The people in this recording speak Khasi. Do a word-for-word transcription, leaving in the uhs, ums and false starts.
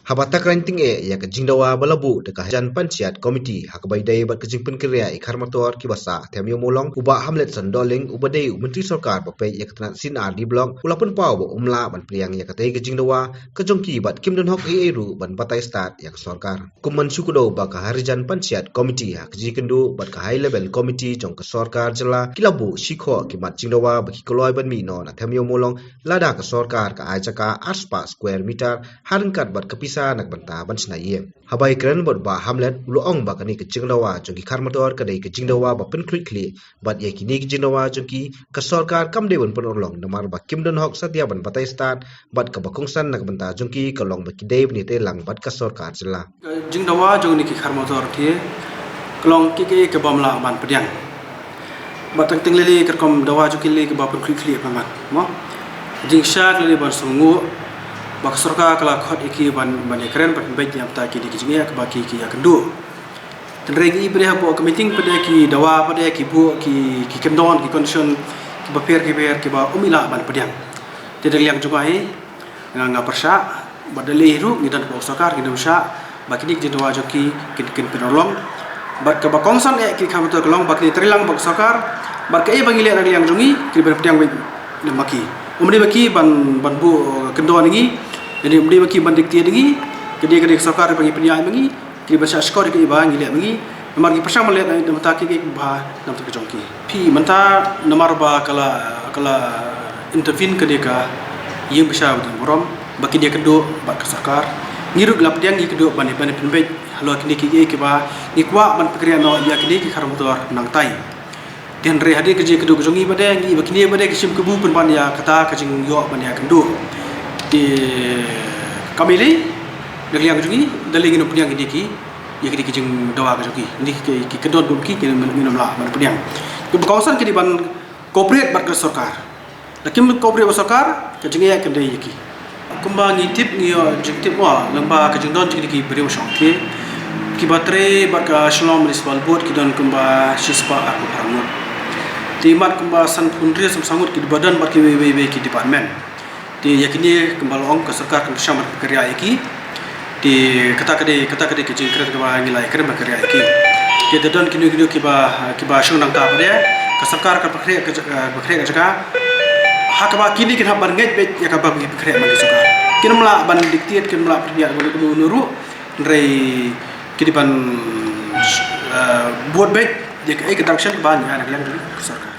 Haba tharai tyngeh ïa ka jingdawa ba la buh da ka Harijan Panchayat Committee ha kaba ïadei bad ka jingpynkhreh ïa i Kharmator kiba sah ha Them Ïew Mawlong, u Bah Hamlet Sondohling uba dei u Myntri Sorkar ba peit ïa ka tnat C and R D Block u la pynpaw ba um lah ban pdiang ïa katei ka jingdawa ka jong ki bad kim don hok ei ei ruh ban batai stad ïa ka sorkar. Kum ban shu kdew ba ka Harijan Panchayat Committee ha ka jingïakynduh bad ka High Level Committee jong ka sorkar jylla ki la buh shi khoh ki mat jingdawa ba ki kloi ban mih noh na Them Ïew Mawlong lada ka sorkar ka ai jaka ar spah square meter ha ryngkat bad ka pisa na ka bynta ban shna ïing. Haba ïakren bad u Bah Hamlet u la ong ba kane ka jingdawa jong ki Kharmator ka dei ka jingdawa ba pynkhluit khlieh bad ïa kine ki jingdawa jong ki ka sorkar kam dei ban pynurlong namar ba kim don hok satia ban batai stad bad kaba kongsan na ka bynta jong ki ka long ba ki dei ban ïatreilang bad ka sorkar jylla. Ka jingdawa jong kine ki Kharmator te ka long kiei kiei kaba ym lah ban pdiang. Bad tang teng lei lei ka rukom dawa jong ki lei kaba pynkhluit khlieh pynban mo. Jingshisha ka lei ban sngewnguh ba ka sorkar ka la khot ïa ki ban, ban ïakren ban pynbeit ïa kata kine ki jingeh kaba ki, ki ïakynduh. Hynrei ngi i pat de hapoh ka meeting pat de ki dawa pat de ki buh ki, ki kyndon ki condition kiba pher ki pher kiba ym lah ban pdiang. Te da ka liang jong nga hi nga, nga pyrshah bad da lei ruh ngi don hapoh sorkar ngi don pyrshah ba kine ki jingdawa jong ki kin, kin pynurlong. Bad kaba kongsan eh ki Kharmator ka long ba ki treilang bad ka sorkar bad kaei ba ngi leh na ka liang jong ngi ki ban pdiang beit lem bad ki. Ym dei ba ki ban, ban buh kyndon ïa ngi, ym dei ba ki ban dictate ïa ngi, ka dei, ka dei ka sorkar ba ngi pynïaid ma ngi. Ki ban shah shkor ïa kiba ngi leh ma ngi namar ki pyrshang ban leh na bynta kiei kiei kiba na bynta ka jong ki. Phi mynta namar ba ka la, ka la intervene kane ka ïing bishar ba don burom ba kine ki dei bad ka sorkar. Ngi ruh la pdiang ngi ki dei ban, ban pynbeit halor kine kiei kiei kiba ngi kwah ban pynkhreh noh ïa kine ki Kharmator nangtai. Te hynrei hadien ka jingïakynduh ka jong ngi pat de ngi i ba kine pat de ki shim kabu pynban ïa kata ka jingïoh ban ïakynduh. Te kam lei lei na ka liang ka jong ngi da lei ngin ym pdiang ïa kine ki, ïa kine ki jingdawa ka jong ki. Kine ki, ki kyndon kum ki ngin ym, ngin ym lah ban pdiang. Kaba kongsan ki dei ban cooperate bad ka sorkar. Lada kim cooperate bad sorkar ka jingeh kan dei ïa ki. Kumba ngi tip ngi ïoh jingtip wa lyngba ka jingdon jong kine ki briew shong ki, kiba trei bad ka Shillong Municipal Board ki don kumba shispah arphew phra ngut. Te mat kumba sanphew hynriew sanphew saw ngut kiba don bad kiwei wei wei ki department. Te ïa kine kumba la ong ka sorkar kan pyrshang ban pynkhreh ïa ki. Te kata ka dei, kata ka dei ka jingkren kaba ngi la ïakren ban kren ïa ki. Te da don kino kino kiba, kiba shong nangta pat de ka sorkar kan pynkhreh ka jaka, pynkhreh ka jaka ha kaba kine kin hap ban ngeit beit ïa kaba ki pynkhreh ma ka sorkar. Kin ym lah ban dictate, kin ym lah pynïaid bad uno uno ruh. Hynrei ki dei ban, eh, bud beit ïa kaei ka direction kaba ngi ai na ka liang ka sorkar.